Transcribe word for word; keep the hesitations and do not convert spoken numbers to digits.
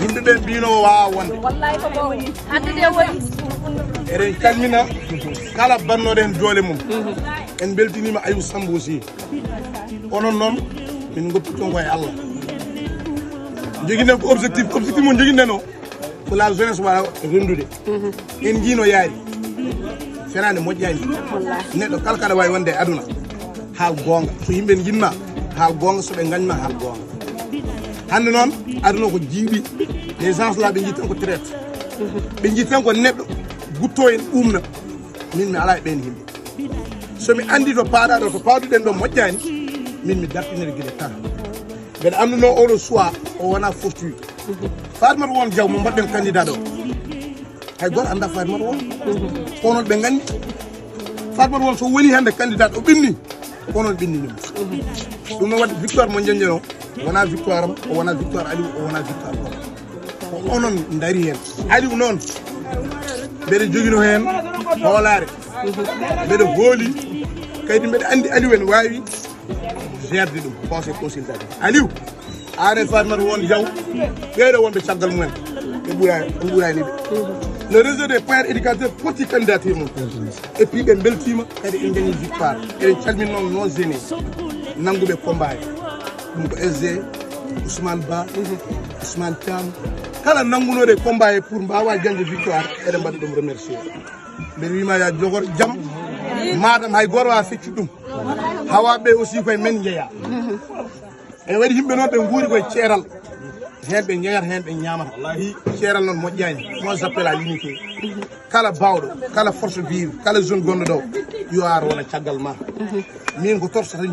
Yimɓe ɓe mbino o wawa wonde. Wallahi ko ɗo. Hande de woni. Eɗen calmina kala bannoɗo hen doole mum. En beltinima Ayou Samb aussi. Onon noon, min goppiton ko e Allah. Joguiɗen ko objectif, objectif mo joguiɗen o, ko la jeunesse wawa rendude. En jiino yaari. Fenaande moƴƴani. Neɗɗo kala kaɗa wawi wonde e aduna, haal goonga. So yimɓe jiɗma, haal goonga. So ɓe gañma, haal goonga. Hande noon, aduna ko jiiɓi. Les gens là, ɓe jii tan ko traite. Ɓe jii tan ko neɗɗo gutto en, ɓumna. Min mi ala e ɓen yimɓe. So mi andi to paɗaɗo, to paɗuɗen ɗo moƴƴani, min mi dartinere guila tan. Mbeɗa anduno oɗo choix o wona fortuit. Fatmata Won Diaw mo mbaɗɗen candidat ɗo, hay goto anda Fatmata Won. Ko onon ɓe gandi. Fatmata Won so woni hande candidat o ɓenni, ko onon ɓenni ɗum. Ɗum noon waɗi victoire mo jeñƴen o wona victoire am, o wona victoire Aliou, o wona victoire Won. Ko onon dari hen. Aliou noon, mbeɗa jogino hen hoolare. Mbeɗa hooli, kadi mbeɗa andi Aliou en wawi gerde ɗum, conseil consultatif. Aliou, are Fatmata Won Diaw, ɓeɗo wonɓe caggal mumen, ɓe ɓura, ɓe ɓurani ɓe. Le réseau des pères éducateurs potti candidature mum. Et puis ɓe beltima, kadi en dañi victoire. Eɗen calmini noon nos aînés, nannguɓe combat he. Ɗum ko S G, Ousmane Ba, Ousmane Thiam. Kala nanngunoɗo e combat he pour mbawa dañde victoire, eɗen mbaɗa ɗum remercier. Mbeɗa wima ya jogor jam, madam hay goto wawa feccude ɗum. Hawa ɓe aussi koye men jeeya. E waɗi yimɓe noon ɓe guuri koye ceeral. Hen ɓe jeeyata, hen ɓe ñamata. Ceeral noon moƴƴani. Moi j'appelle à l'unité. Kala bawɗo, kala force vive, kala jeune gonɗo ɗo, yo ar wona caggal ma. Min ko torsa tan.